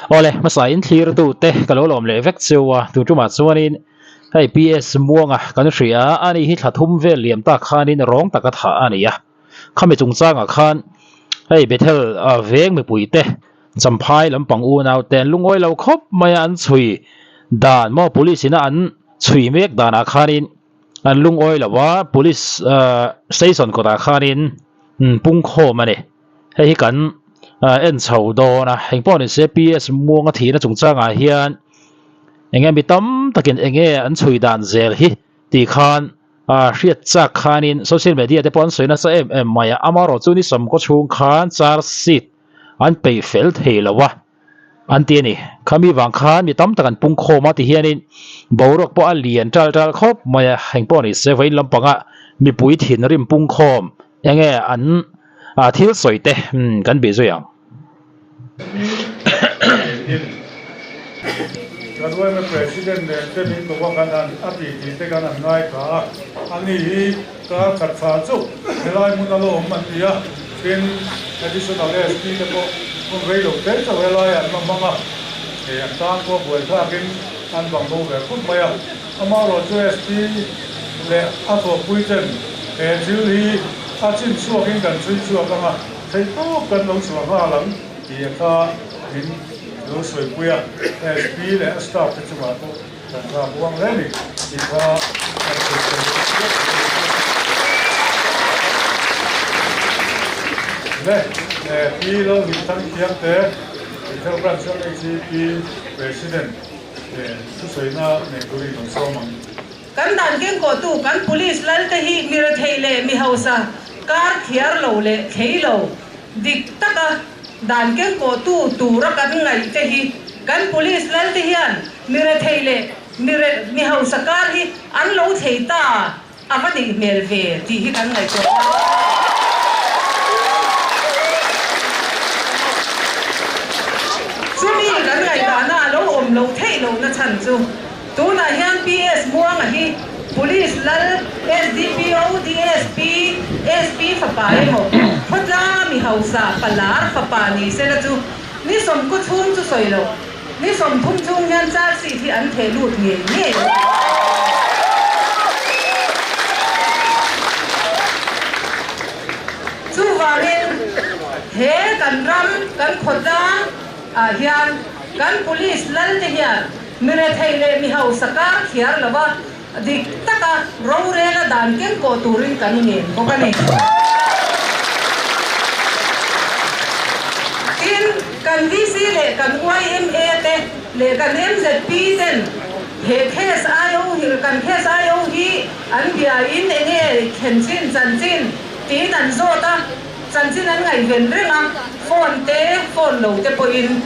Awle, hmasa in thlir tu te ka lo lawm leh vek cheu a, tu tumah chuanin hei PS Muanga kan hria a, ani hi thla thum vel liam tak khanin rawng taka thah a ni a. Khami chungchangah khan hei Bethel veng mipui te Champhai lampang unau te an lungawi lo khawp mai a, an chhui dan maw police ina an chhui mek danah khanin an lungawi lo a, police station kawtah khanin pungkhawm a ni. Hei hi kan en chho dawn a, engpawh ni se PS Muanga thihna chungchangah hian enge mi tam takin enge an chhui dan zel hi tih khan a hriat chak khanin social media te pawh an sawi nasa em em mai a, amaherawhchu ni sawmkaw chhung khan charge sheet an peih fel thei lo a an ti a ni. Khami vang khan mi tam tak an pung khawm a ti hianin boruak pawh a lian tal tal khawp mai a, engpawh ni se vawiin lampanga mipui thinrim pung khawm enge an thil sawi te kan bih zui ang. Kan yma President nen te min ko a kan han a tih tih te kan han ngaithla a, ani hi kar khat thla chauh helai hmun a la awm an ni a, tin Additional SP te pawh hmun rei lo te chauh helai an la hmang a, hei an tan pawh buai thlakin an bang bo ve khawp mai a, amaherawhchu SP leh a thawhpui ten he thil hi a chin chhuakin kan chhui chhuak ang a. Theih tawp kan lo chhuah nghal ang tih a kha min lo sawipui a, SP leh a staff te chungah pawh kan thlak uang hle ni tih kha kan sawi thei vek le. Pi Lalhimthang Thiangte, Bethel Branch MHEP President thusawina nei turin rawn sawm ang. Kan dan kengkawhtu kan police lal te hi mi rethei leh mi hausa kar thiar lo leh thlei lo dik taka dan kengkawhtu tura kan ngaih te hi kan police lal te hian mi rethei leh mi mi hausa kar hi an lo thlei ta a va nih hmel ve tih hi kan ngaihtuah a. Chumi kan ngaihtuahna a lo awm loh theih lohna chhan chu. Tunah hian PS Muanga hi Police lal, SDPO, DSP, SP fapa emaw, khawtlanga mi hausa, palar fapa ni sela chu ni sawmkaw chhung chu sawi lo, ni 30 chhung hian charge sheet hi an theh lut ngei ngei a ni. Chuvangin he kan ram, kan khawtlang ah hian kan Police lal te hian Mi rethei leh mi hausa kar thiar lova dik taka rorela dan keng kawh turin kan ngen bawk a ni. Tin, kan VC leh kan yma te leh kan MZP ten he case IO hi kan case IO hi an bia in enge thlen chin chanchin tiin an zawt a, chanchin an ngaihven reng a, phone te phone lo te pawhin.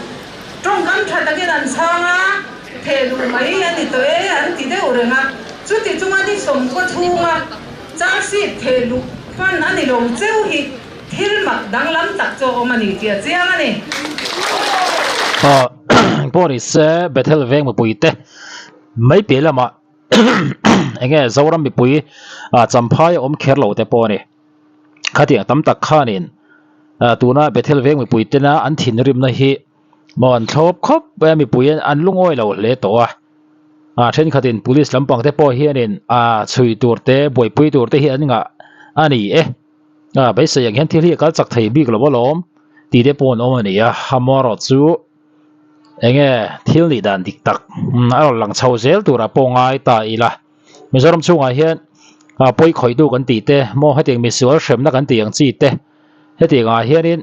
Tawngkam tha takin an chhang a, theh luh mai a ni tawh e an ti deuh reng a. Chuti chunga ni 90 chhunga charge sheet theh luh hman a ni lo cheu hi thil mak danglam tak chu a awm a ni tih a chiang a ni. Aw pawh ni se Bethel veng mipui te mai piah lamah enge Zoram mipui Champhai a awm kher lo te pawh a ni. Khatiang tam tak khanin tuna Bethel veng mipui tena an thinrimna hi maw an thlawp khawp mai a, mipui an lungawi lo hle tawh a. Thenkhatin police lampang te pawh hianin chhui tur te buaipui tur te hi an ngah a ni e. Beisei ang hian thil hi a kal chak thei bik lo alawm tih te pawh an awm a ni a, amaherawh chu enge thil nih dan dik tak a rawn lang chho zel turah pawh ngai ta ila. Mizoram chhungah hian pawi khawihtu kan tih te maw hetiang misual hremna kan tih ang chi te hetiang ah hianin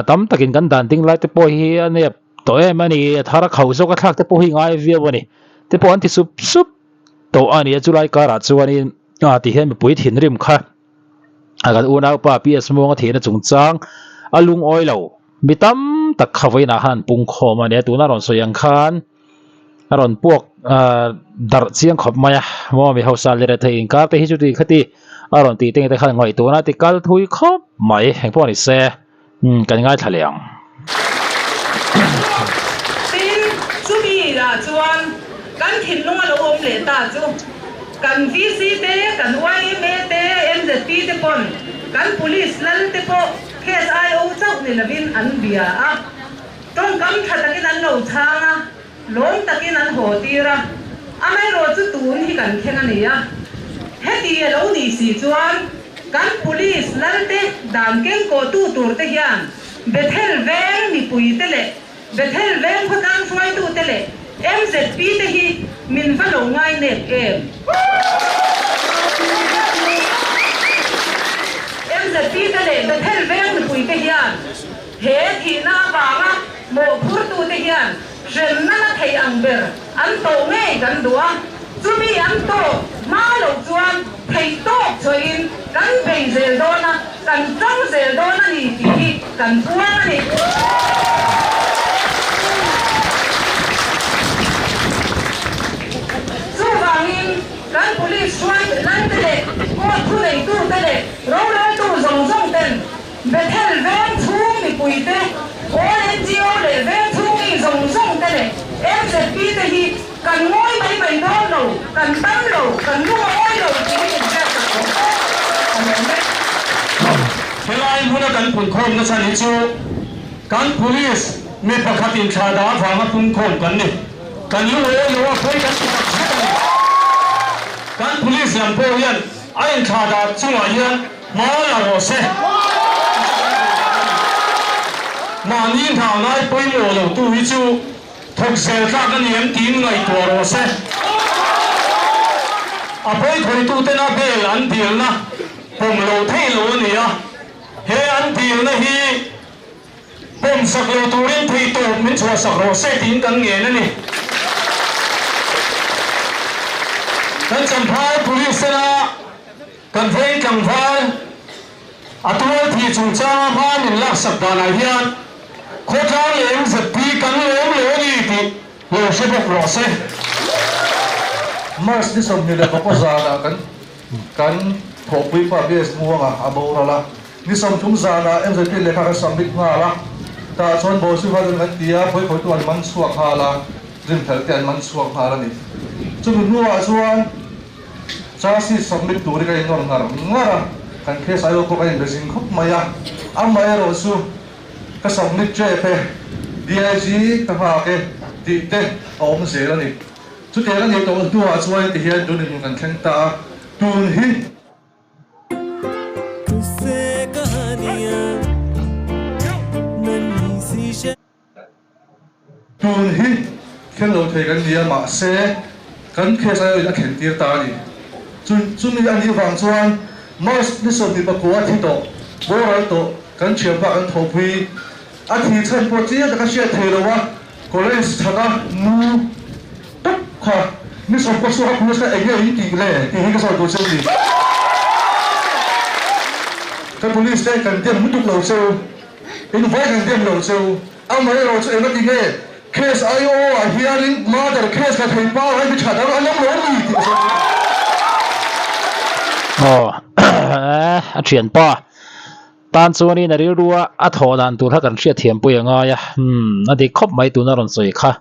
tam takin kan dan ding lai te pawh hi a nep tawh em a ni a thar a kho zawk a thlak te pawh hi ngai viau a ni te pawh an ti sup sup tawh a ni a chulai karah chuanin ti hian mipui thinrim kha a kan unaupa PS Muanga thihna chungchang a lungawi lo mi tam tak kha vawiinah khan an pung khawm a ni a tuna rawn sawi ang khan. A rawn puak darh chiang khawp mai a, maw mi hausa leh rethei inkar te hi chuti khati a rawn tih te nge te khan ngaihtuahna a ti kal thui khawp mai engpawh ni se kan ngaithla leh ang. Tin, chumi ah chuan kan thinlung a lo awm leh ta chu kan VC te, kan yma te, MZP te pawn kan police lal te pawh case IO chauh ni lovin an bia a. Tawngkam tha takin an lo chhang a, lawm takin an haw tir a, amaherawhchu tun hi kan thleng a ni a. Heti a lo nih si chuan kan police lalte dan kengkawhtu turte hian Bethel veng mipuite leh Bethel veng khawtlang hruaitute leh MZP te hi min va lo ngai nep em? MZP te leh Bethel veng mipuite hian he thihna avanga mawhphurtute hian hremna la thei ang ber an tawh ngei kan duh a, chumi an tawh hma loh chuan theih tawk chhuahin kan bei zel dawn a, kan tang zel dawn a ni tih hi kan puang a ni. Chuvangin kan police hruai laite leh court thuneitute leh roreltu zawng zawng ten Bethel veng chhung mipuite, All NGO leh veng chhung mi zawng zawng te leh MZP te hi kan ngawi mai mai dawn lo, kan tam lo, kan lung a ngawi lo tih hi inhriat tak awm tawp a lawm e. Helai hmuna kan punkhawm nasa ni chu kan police mi pakhat inthlahdah avanga punkhawm kan ni. Kan lungawi lo a, pawi kan ti tak zet a ni. Kan police lam pawh hian a inthlahdah chungah hian Hma la rawh se. Mahni hna ngai pawimawh lo tu hi chu thawk zel tlak a ni em tiin ngaihtuah rawh se. A pawikhawitutena bail an dilna pawm loh theih lo a ni a, he an dilna hi pawm sak lo turin theihtawp min chhuahsak rawh se tiin kan ngen a ni. Kan Champhai Police tena Kan veng tlangval a tual thih chungchanga hma min laksak danah hian khawtlang leh MZP kan lawm lo a ni tih lo hre bawk rawh se. March ni 21 zanah kan kan thawhpui pa BS Muanga a boral a, ni 30 zanah MZP lehkha kan submit nghal a, tah chuan Bawlsui Vaden kan ti a, khawi-khawitu an man chhuak nghal a, rinhlelh te an man chhuak nghal a ni. Chumi hnuah chuan. Charge submit turin ka innawr ngar ngar a, kan case aiawh pawh ka inbe zing khawp mai a, amaherawh chu ka submit tep e, DIG ka nghak e tih te a awm zel a ni. Chutiang a nih tawh hnuah chuan tihian tun inhmun kan thleng ta a, tun hi. Tun hi thlen lo thei kan ni a, mahse kan case aiawhin a thlen tir ta a ni. Chumi a nih vang chuan March ni 24 a thi tawh, boral tawh, kan thianpa kan thawhpui a thi chhan pawh chiang taka hriat thei lo a, college chhaka nu tawp kha ni 10 chhuak a police kha eng nge in tih le tih hi ka sawi tur che u ni. Ka police te kan dem lutuk lo che u. In vai kan dem lo cheu. Amaherawh chu engati nge case IO ah hianin murder case la thei pa hi mi tha dang an awm lo mi tih a sawi chu. Aw a thianpa tan chuanin a rilru a a thawh dan tur kha kan hriatthiam pui a ngai a umm a dik khawp mai tuna rawn sawi kha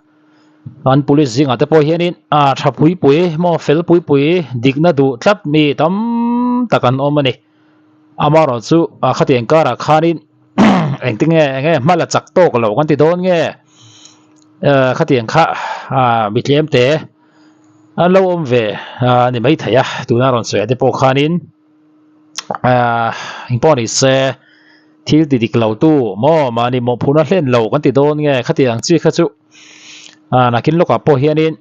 an police zingah te pawh hianin a tha pui pui maw fel pui pui dikna duh tlat mi tam tak an awm a ni. Amaherawh chu khatiang karah khanin engtin nge enge hma la chak tawk lo kan ti dawn nge khatiang kha mi tlem te an lo awm ve a ni maithei a tuna rawn sawi ah te pawh khanin engpawh ni se thil ti dik lo tu maw mahni mawhphurhna hlen lo kan ti dawn nge khatiang chi kha chu nakin lawkah pawh hianin.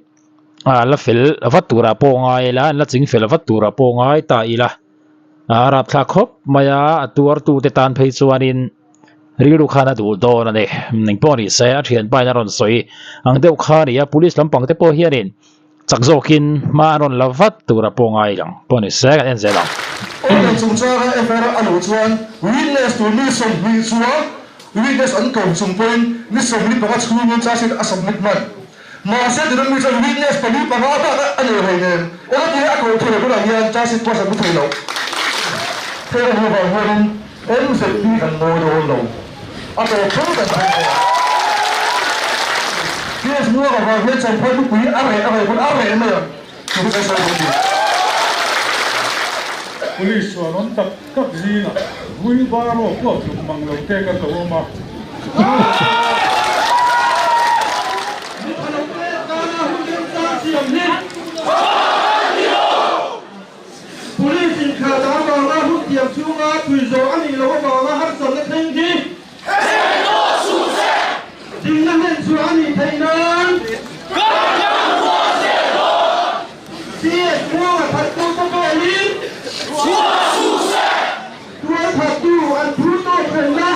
la fel vat turah pawh ngai ila an la ching fel vat turah pawh ngai ta ila a rapthlak khawp mai a a tuartu te tan phei chuanin rilru khan a duh dawn a ni engpawh ni se a thianpa in a rawn sawi ang deuh kha a ni a police lampang te pawh hianin chak zawkin hma an rawn la vat turah pawh ngai ang pawh ni se kan en zel ang. Order chungchanga FIR a luh chuan witness tur mi 20 chuang witness an ko chung pawhin ni 45 chhungin charge sheet a submit hman. Mahse tuna mi chuan witness pali panga bak a nei rei nen eng tia a koh theih hunah hian charge sheet pawh a submit thei lo. Hei a nih vang hianin MZP kan ngawi dawn lo. A tawp thleng kan thleng dawn. PS Muanga vang hian Champhai khawpui a reh a reh pawn a reh mai ang tih hi kan sawi dawn ni. Police chuan awm tak tak zingah wheelbarrow pawh tluk mang lo te kan lo awm a. chhui zawh a nih loh avanga harsatna thleng hi Dingna hnen chhuah a nih theih nan CS Muanga thattute pawhin tual thattu an phur tawk rengna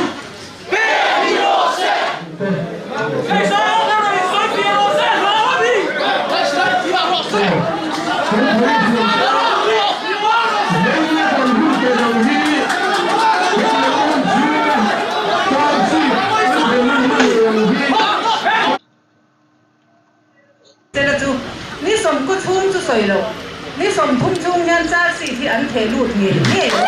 Sela chu ni sawmku chhung chu sawi lo, ni 30 chhung hian charge sheet hi an theh lut ngei ngei a ni.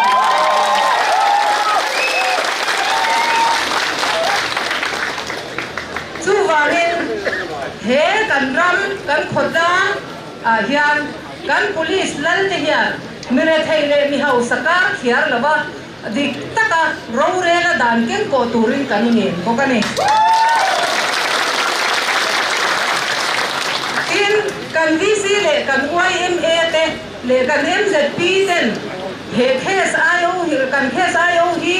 Chuvangin he kan ram kan khawtlang ah hian kan police lal te hian mi rethei leh mi hausa kar thiar lova dik taka rorela dan keng kawh turin kan ngen bawk a ni. Tin, kan VC leh kan yma te leh kan MZP ten he case IO hi kan case IO hi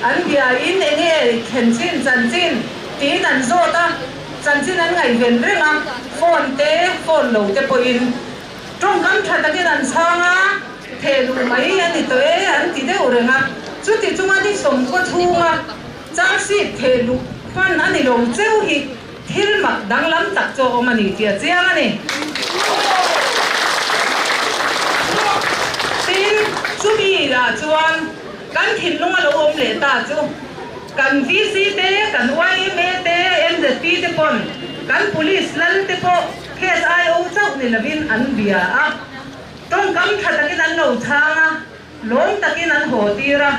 an biain enge thlen chin chanchin tiin an zawt a, chanchin an ngaihven reng a, phone te phone lo te pawhin tawngkam tha takin an chhang a, theh luh mai a ni tawh e an ti deuh reng a, chuti chunga ni sawmkaw chhunga charge sheet theh luh hman a ni lo cheu hi thil mak danglam tak chu a awm a ni tih a chiang a ni. Tin, chumi ah chuan kan thinlung a lo awm leh ta chu kan VC te, kan yma te, MZP te pawn kan police lal te pawh case IO chauh ni lovin an bia a. Tawngkam tha takin an lo chhang a, lawm takin an haw tir a,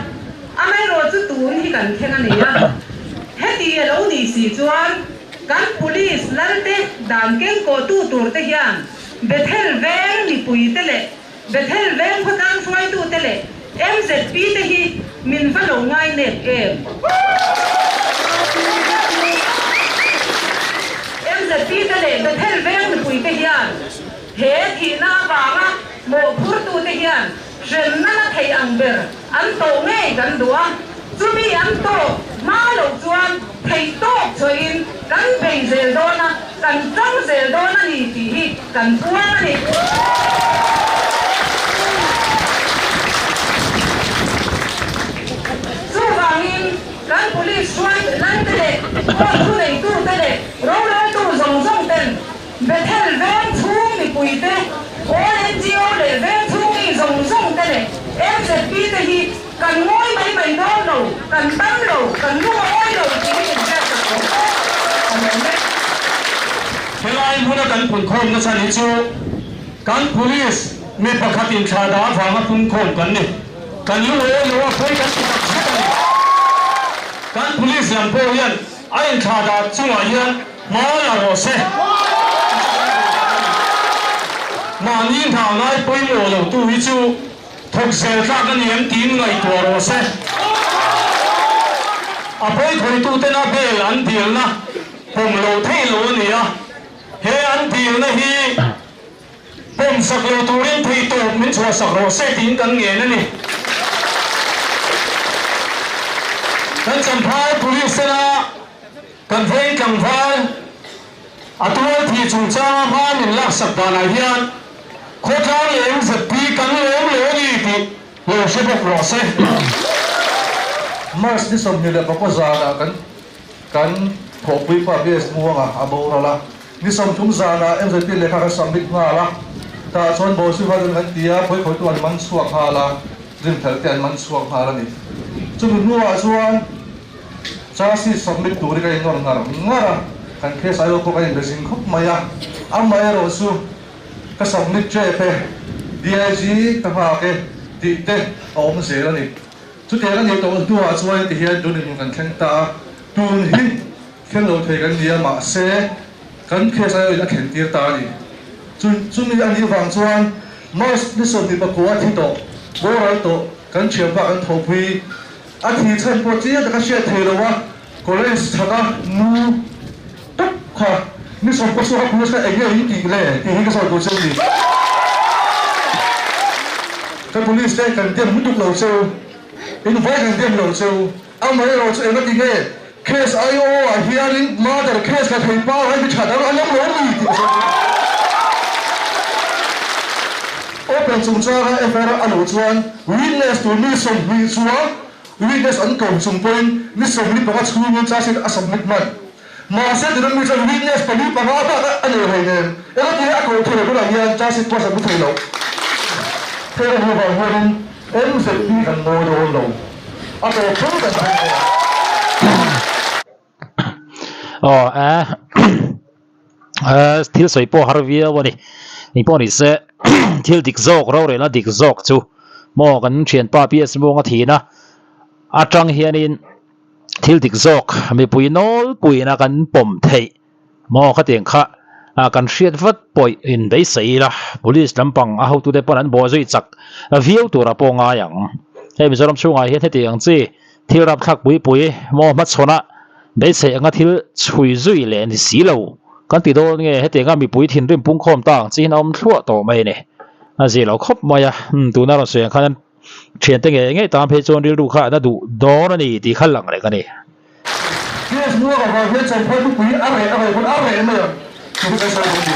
amaherawh chu tun hi kan thleng a ni a. Heti a lo nih si chuan kan police lalte dan kengkawhtu tur te hian Bethel veng mipui te leh Bethel veng khawtlang hruaitu te leh MZP te hi min va lo ngai nep em? MZP te leh Bethel veng mipui te hian He thihna avanga mawhphurtute hian hremna la thei ang ber an tawh ngei kan duh a, chumi an tawh hma loh chuan theih tawk chhuahin kan bei zel dawn a, kan tang zel dawn a ni tih hi kan puang a ni. Chuvangin kan police hruai laite leh court thuneitute leh roreltu zawng zawng ten Bethel veng chhung mipuite, all NGO leh veng chhung mi zawng zawng te leh MZP te hi kan ngawi mai mai dawn lo, kan tam lo, kan lung a awi lo tih hi inhriat tak awm tawp a awm e. Helai hmuna kan punkhawm nasa ni chu kan police mi pakhat inthlahdah avanga punkhawm kan ni. Kan lung awi lo a pawi kan ti tak zet a ni. Kan police lam pawh hian a inthlahdah chungah hian Hma la rawh se. Mahni hna ngai pawimawh lo tu hi chu thawk zel tlak a ni em tiin ngaihtuah rawh se. A pawikhawituten a bail an dilna pawm lo theih lo a ni a, he an dilna hi pawm sak lo turin theihtawp min chhuahsak rawh se tiin kan ngen a ni. Kan Champhai Police tena Kan veng tlangval a tual thih chungchanga hma min laksak danah hian khawtlang leh MZP kan lawm lo a ni tih lo hre bawk rawh se. March ni 21 zanah kan kan thawhpui pa BS Muanga a boral a, ni 30 zanah MZP lehkha kan submit nghal a, tah chuan Bawlsui Vaden kan ti a, khawikhawihtu an man chhuak nghal a, rinhlelh te an man chhuak nghal a ni. Chumi hnuah chuan. Charge submit turin ka innawr ngar ngar a, kan case aiawh pawh ka inbe zing khawp mai a, amaherawh chu ka submit tep e, DIG ka nghak e tih te a awm zel a ni. Chutiang a nih tawh hnuah chuan tihian tun inhmun kan thleng ta a, tun hi thleng lo thei kan ni a, mahse kan case aiawhin a thlen tir ta a ni. Chumi a nih vang chuan March ni 29 a thi tawh, boral tawh kan thianpa kan thawhpui, A thi chhan pawh chiang taka hriat thei lo a, college chhaka nu tawp kha ni sawm pawh chhuak a police kha eng nge in tih le tih hi ka sawi tur che ni. Ka police te kan dem lutuk lo cheu. In vai kan dem lo cheu. Amaherawh chu engati nge case IO ah hianin murder case la thei pa hi mi tha dang an awm lo mi tih ka sawi dawn. Open chungchanga FIR a luh chuan witness tur mi 20 chuang witness an ko chung pawhin ni 25 chhungin charge sheet a submit hman. Mahse tuna mi chuan witness pali panga bak a nei rei nen engati nge a ko thei lo tunah hian charge sheet pawh a submit thei lo. Hei a nih avang hianin MZP kan ngawi dawn lo. A tawp thleng kan thleng dawn. Aw eh thil sawi pawh har viau a ni. Engpawh ni se thil dik zawk rorelna dik zawk chu maw kan thianpa PS Muanga thihna atang hianin thil dik zawk mipui nawlpuiin a kan pawm theih maw khatiang kha kan hriat vat pawih in beisei ila police lampang a hotute pawn an bawh zui chak viau tura pawh ngai ang. Hei Mizoram chhungah hian heti ang chi thil rapthlak pui pui maw hmachhawn a beisei anga thil chhui zui leh ni si lo kan ti dawn nge hetianga mipui thinrim pungkhawm ta ang chi hian a awm thluah tawh mai a ni. A zir lo khawp mai a, tuna rawn sawi ang khan Thiante ngei ngei tan phei chuan rilru kha a na duh dawn a ni tih kha lang reng a ni. Case muang avang hian Champhai khawpui a reh a reh pawn a reh mai ang tih hi kan sawi dawn ni.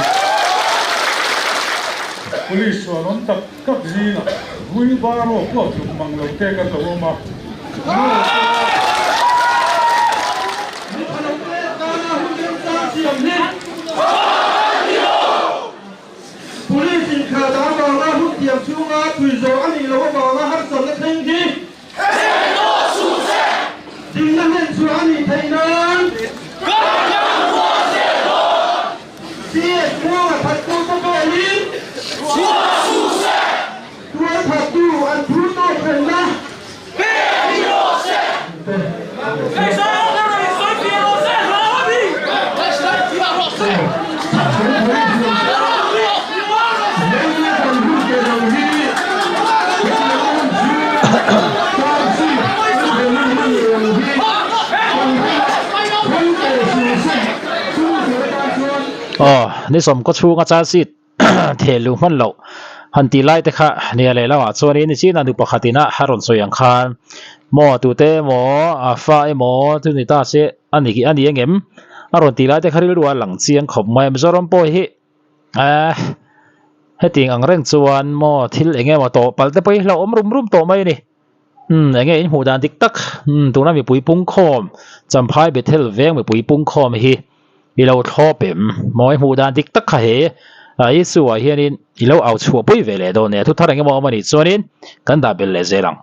Police chuan awm tak tak zingah wheelbarrow pawh tluk mang lo te kan lo awm a. Mipa lo te tana hun remchang siam hi. Police inkhah dan vanga hun thiam chhunga tui zawh a nih loh avanga harsatna thleng hi dingna hnen chhuah a nih theih nan CS Muanga thattute pawhin tual thattu an phur tawk hremna Aw, ni sawmkaw chhunga charge sheet theh luh hman loh han tih lai te kha nia leh lamah chuanin nichin a nu pakhat ina a rawn sawi ang khan maw tute emaw a fa emaw chu ni ta se a ni a ni engem a rawn tih lai te kha rilru a lang chiang khawp mai a Mizoram pawh hi eh hetiang ang reng chuan maw thil eng emaw tawh palh te pawh hi hlauhawm rum rum tawh mai a ni umm eng nge in hmuh dan dik tak umm tuna mipui pungkhawm Champhai Bethel veng mipui pungkhawm hi. I lo thlawp em? Mawi hmuh dan dik tak kha he issue ah hianin i lo au chhuah pui ve leh dawn nia. Thuthar engemaw awm a nih chuanin kan dah belh leh zel ang.